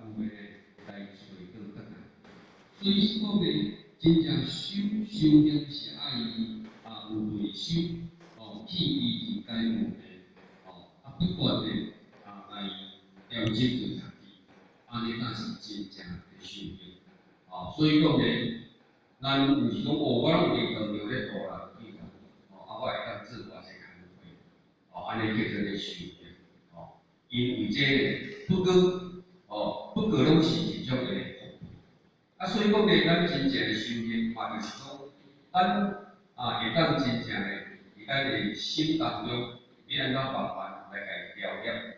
有的来揣倒轉來。所以講呢，真正修行是愛啊有內修，哦，去伊自家問題，哦，啊不斷的啊來調整著家己，按呢才是真正的修行。哦，所以講呢，咱毋是講哦，我攏有佇道場咧度人，哦，啊我會當做偌濟工課，哦，按呢叫做咧修行，哦，因為這個不過，哦，不過攏是一種的福。啊，所以講呢，咱真正的修行嘛，就是講，咱啊會當真正的佇咱的心當中，欲按怎慢慢來共伊調攝，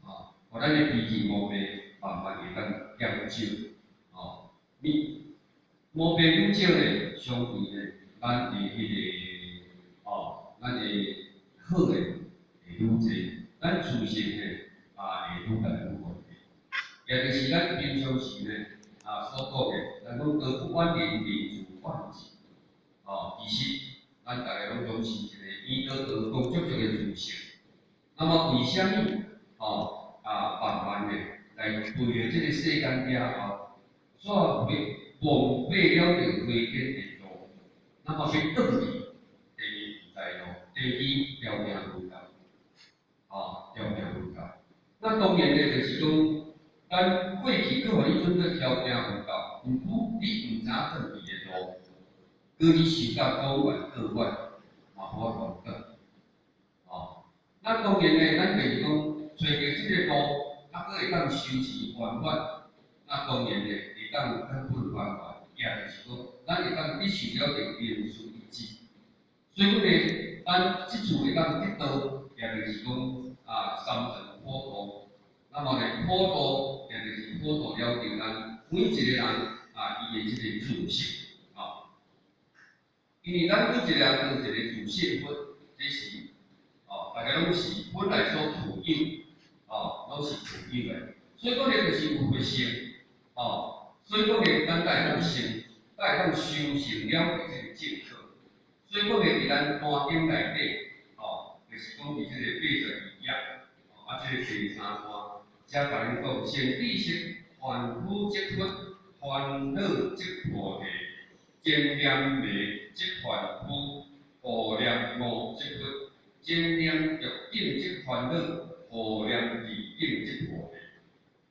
哦，予咱的脾氣毛病慢慢會當減少，哦，你毛病愈少呢，相對呢，咱的彼個，哦，咱的好的會愈濟，咱出現呢啊會愈來愈穩定，也就是咱平常時呢啊所講的，咱講德不遠人，人自遠之，哦，其實咱逐个攏總是一個圓道道講足足的自性。那麼為啥物哦啊慢慢的來隨著這個世間了後，煞會忘背了著回天的路，那麼欲轉去第二自在路，第二條命佛教，哦，條命佛教。那當然咧，就是講，咱過去閣予你準做調命佛教，毋過你毋知影轉去的路，閣你受甲苦怨過遠，嘛無法度轉。哦，那當然咧，咱就是講，揣著這個路，啊，閣會當修持圓滿，那當然咧，會當根本還原，也就是講，咱會當得受了著靈思一致。所以講咧，咱這次會當得到，也就是講啊，三乘普度。那麼咧，普度也就是普度了著咱每一個人啊，伊的這個自性啊。因為咱每一個人都有一個自性佛，這是哦，大家攏是本來所具有，哦，攏是具有的。所以講咧，就是有佛性，哦，所以講咧，咱才會當成，才會當修成了這個正果。所以講咧，佇咱單經內底，哦，就是講佇這個82頁，哦，啊，這個第三段，才共恁講，善知識，凡夫即佛，煩惱即菩提，真念迷即凡夫，護念悟即佛，真念著境即煩惱，護念離境即菩提。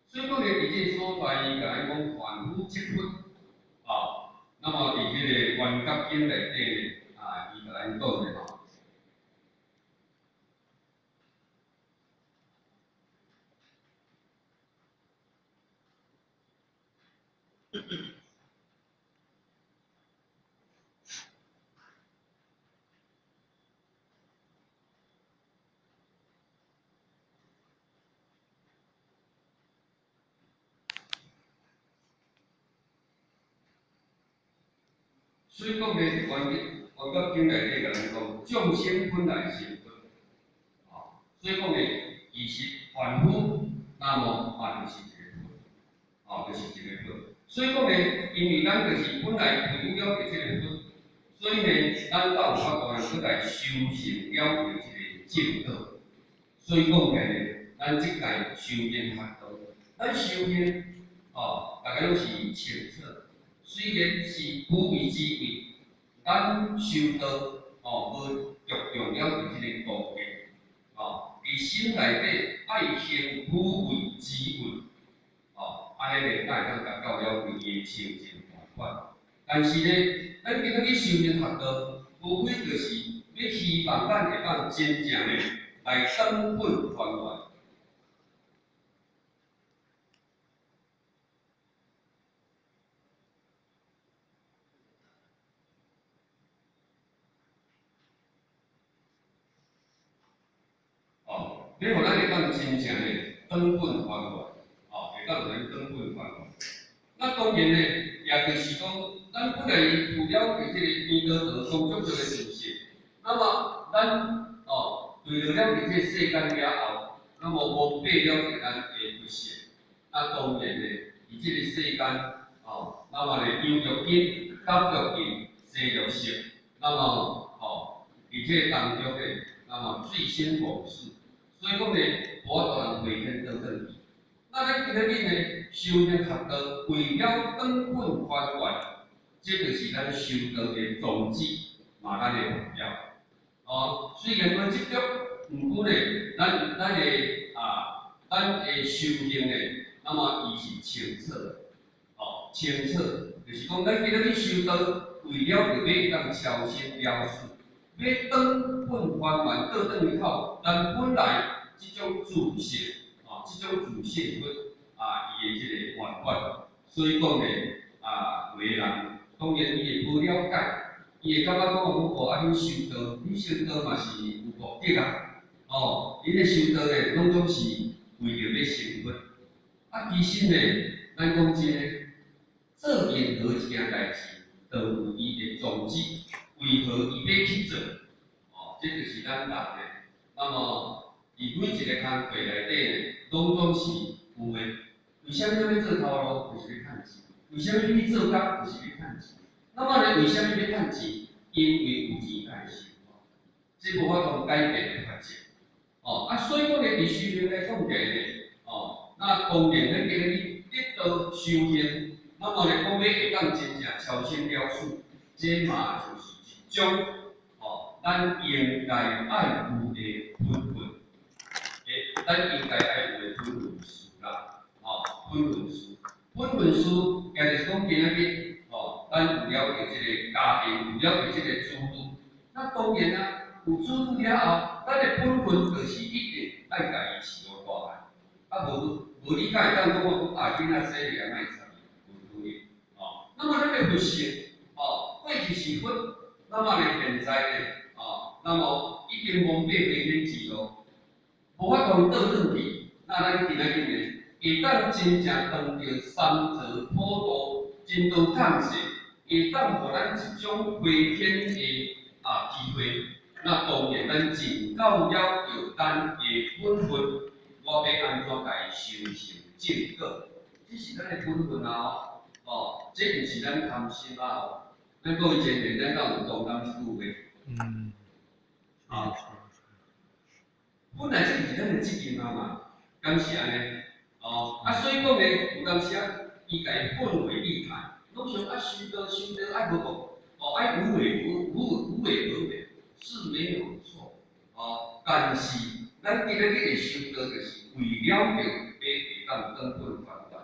所以講咧，佇這個所在，伊共咱講凡夫即佛，啊，那麼佇彼個圓覺經內底呢，啊，伊共咱講的吼。所以講咧，圓覺經內底共咱講，眾生本來成佛，啊，所以講咧，其實凡夫那麼嘛就是一個佛，啊，就是一個佛。所以講咧，因為咱就是本來具有了這個佛，所以呢，咱才有法度去來修成了這個正道。所以講起來咧，咱這屆修行學道，咱修行，哦，大家攏是清楚。雖然是無為之為，咱修道哦，無著重了佇這個道德，哦，佇心內底愛行無為之為，哦，按呢咧，才會當達到了伊的清淨大款。但是呢，咱今仔去修行學道，無非就是欲希望咱會當真正的來轉本還原。哦，欲予咱會當真正的轉本還原，哦，會當予咱轉本還原。那當然呢，也就是講，咱本來有了這個圓道道講足足的知識，那麼咱哦，對著了這個世間了後，那麼忘背了咱的佛性，那當然呢，佇這個世間，哦，那麼呢，陽著陰，感著因，生著色，那麼哦，佇這個當中呢，那麼醉生夢死，所以講呢，無法度人回天倒轉去。那那咱今仔日呢，修行學道，為了轉本還原，這就是咱修道的宗旨，嘛咱的目標。哦，雖然無執著，毋過呢，咱的修行呢，那麼伊是清楚的，哦，清楚，就是講咱今仔日修道，為了著欲當超生了死，欲轉本還原，倒轉去到咱本來這種自性，哦，這種自性佛啊，伊的這個原本。所以講呢，啊，有的人當然伊會無了解。伊會感覺講哦，啊，恁修道，恁修道嘛是有目的啊，哦，恁的修道呢，攏總是為著欲成佛。啊，其實呢，咱講真的，做任何一件代誌，都有伊的宗旨，為何伊欲去做？哦，這就是咱人呢。那麼，佇每一个工課內底呢，攏總是有的。為啥物咱欲做頭路？就是欲趁錢。為啥物欲去做工？就是欲趁錢。那麼呢，為啥物欲趁錢？因為有錢才會生活，這無法度改變的法則。哦，啊，所以講呢，佇修行來講起來呢，哦，那當然咱今日得道修行，那麼呢，講欲會當真正超生了死，這嘛就是一種，哦，咱應該愛有的本分。欸，咱應該愛有的本分事啦，哦，本分事，本分事，也就是講今仔日。哦，咱有了著這个家庭，有了著這个子女，那當然啊，有子女了後，咱的本分就是一定愛共伊飼予大漢。啊，無無你敢會當講講啊，囡仔細個啊，莫插伊，無可能。哦，那麼咱的佛性，哦，過去是佛，那麼呢現在呢，哦，那麼已經亡過飛天之路，無法度倒轉去。那咱今仔日呢，會當真正當著三途普渡。真道降世，會當予咱一種飛天的啊機會。那當然，咱盡到了著咱的本分，我欲按怎共伊修成正果？這是咱的本分啊！哦，這毋是咱貪心啊！哦，咱各位前人，咱敢有同感這句話？嗯。啊。本來這就是咱的責任啊嘛，敢是按呢？哦，啊，所以講呢，有當時啊，伊共伊混為一談，攏想啊修道修道愛無無，哦愛無為無無無為而為，是沒有錯，哦，但是咱今仔日的修道，就是為了著欲會當轉本還原，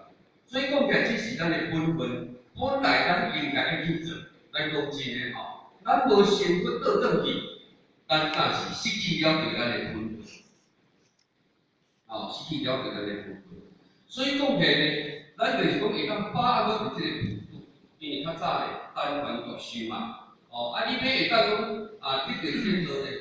所以講起來，這是咱的本分，本來咱應該愛去做。咱講真的吼，咱無成佛倒轉去，咱敢是失去了著咱的本分，哦，失去了著咱的本分。所以講起來呢，咱就是講會當把握著這個普渡，因為較早咧單元讀書嘛，哦，啊，你欲會當講啊，得著這個道呢？